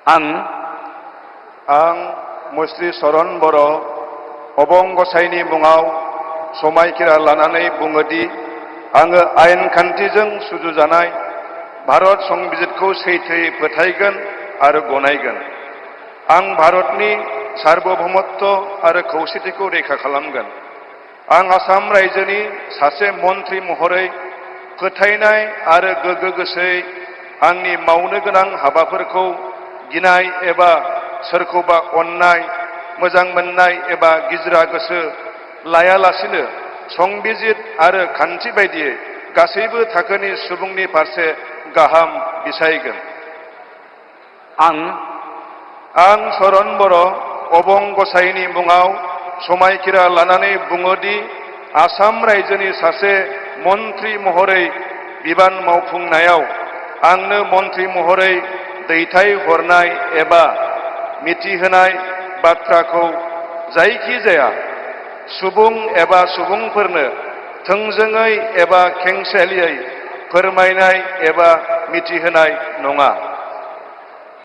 आं मुस्रि चरण बर' अबं गसाइनि मुङाव समायखिरा लानानै बुङोदि आङो आयेन खान्थिजों सुजुजानाय भारत संबिजितखौ सैथोयै फोथायगोन आरो गनायगोन। आं भारतनि सार्वभौमत्व आरो खौसेथिखौ रैखा खालामगोन। आं आसाम रायजोनि सासे मन्थ्रि महरै फोथायनाय आरो गोगो गोसोयै आंनि मावनो गोनां हाबाफोरखौ गिनाय एबा सोरखौबा अननाय, मोजां मोननाय एबा गिज्रा गोसो लायालासिनो संबिजित आरो खान्थि बायदियै गासैबो थाखोनि सुबुंनि फारसे गाहाम बिसायगोन। आं चरण बर' अबं गसाइनि मुङाव समायखिरा लानानै बुङोदि आसाम रायजोनि सासे मन्थ्रि महरै बिबान मावफुंनायाव आंनो मन्थ्रि महरै दैथायहरनाय एबा मिथिहोनाय बाथ्राखौ जायखिजाया सुबुं एबा सुबुंफोरनो थोंजोङै एबा खेंसालियायै फोरमायनाय एबा मिथिहोनाय नङा।